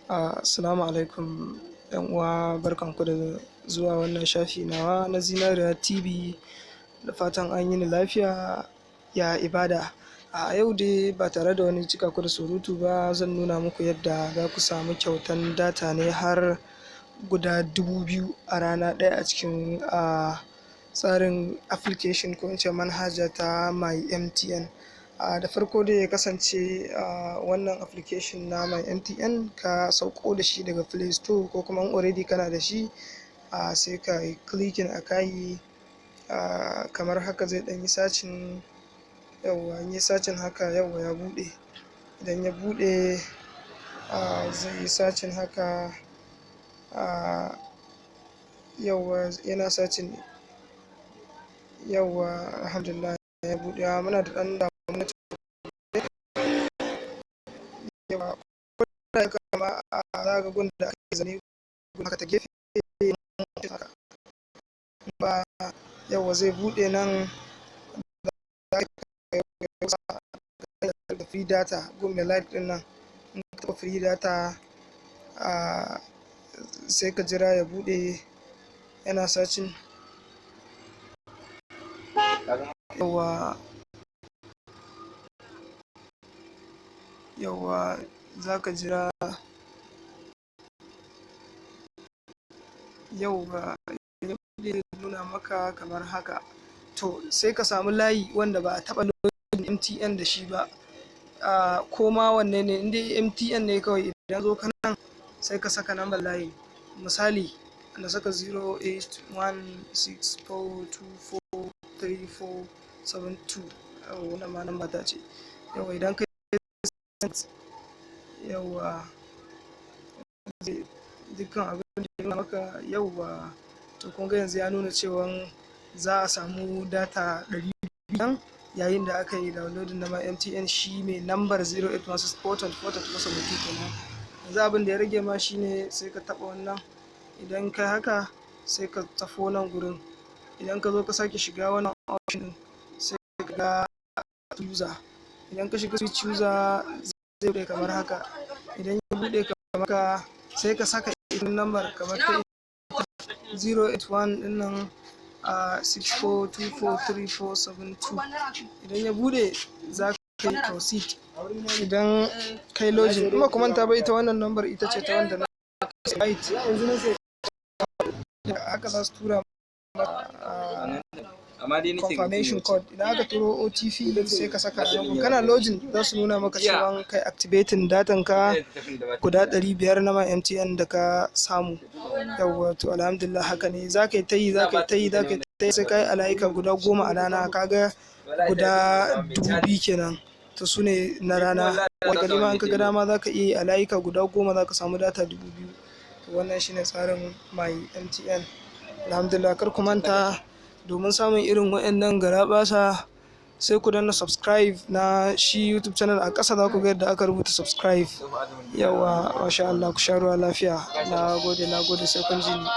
Assalamu alaikum 'yan uwa, barkanku da zuwa wannan shafi nawa na Zinariya TV. Da fatan an yini lafiya, ya ibada? A yau dai, ba tare da wani cika ku da surutu ba, zan nuna muku yadda za ku samu kyautan data ne har guda 2000 a rana ɗaya a cikin tsarin application, ko in ce manhaja ta My MTN. Da farko dai, ya kasance wannan application na My MTN ka sauko da shi daga Play Store, ko kuma in already kana da shi, sai ka yi clicking a kai kamar haka, zai ɗan yi searching. Yawwa, in yi searching haka, yawwa, ya buɗe. Idan ya buɗe, zai yi searching haka. Yawwa, yana searching. Yawwa, alhamdulillah, ya buɗe. Muna da ɗan damuwa. Yawwa, ko da kama za ga gun da ake zane haka ta gefe haka ba. Yawwa, zai buɗe nan da free data, gun mai like ɗin nan. In ka taɓa free data, sai ka jira ya buɗe, yana searching. Yawwa, yawwa, za ka jira. Yawwa, ya buɗe, nuna maka kamar haka. To, sai ka samu layi wanda ba a taɓa login MTN da shi ba, ko ma wanne ne, in dai MTN ne kawai. Idan zo ka nan, sai ka saka number layi. Misali, na saka 08164243472. Wannan ma number ta ce. Yawwa, idan ka yawwa, dukkan abin da ya nuna maka. Yawwa, to kun ga yanzu ya nuna cewan za a samu data 200 yayin da aka yi downloading na MTN, shi mai number 08164243472 kenan. Yanzu abin da ya rage ma shine sai ka taɓa wannan. Idan kai haka, sai ka tafo nan gurin. Idan ka zo ka sake shiga wannan option din, sai ka ga user. Idan ka shiga switch user, zai buɗe kamar haka. Idan ya buɗe kamar haka, sai ka saka ita number kamar ta 081 din nan, a 64243472. Idan ya bude, za ka yi proceed. Idan kai login, kuma kuma ta bai, ita wannan number ita ce ta wanda na right haka, za su tura confirmation code. Idan aka turo OTP, sai ka saka a nan. Kana login, za su nuna maka cewa kai activating datan ka guda 500 na ma MTN da ka samu. Yawwa, to alhamdulillah, haka ne za ka yi ta yi, za ka yi ta yi, za ka yi ta yi, sai ka yi alayika guda 10 a rana, kaga guda 2000 kenan. To, su ne na rana. Wani ma in ka ga dama, za ka iya yi a layuka guda 10, za ka samu data 2000. To, wannan shine tsarin My MTN. Alhamdulillah, kar ku manta, domin samun irin waɗannan garaɓasa, sai ku danna subscribe na shi YouTube channel. A ƙasa za ku ga yadda aka rubuta subscribe. Yawa, masha Allah, ku sha ruwa lafiya. Na gode, na gode, sai kun ji ni.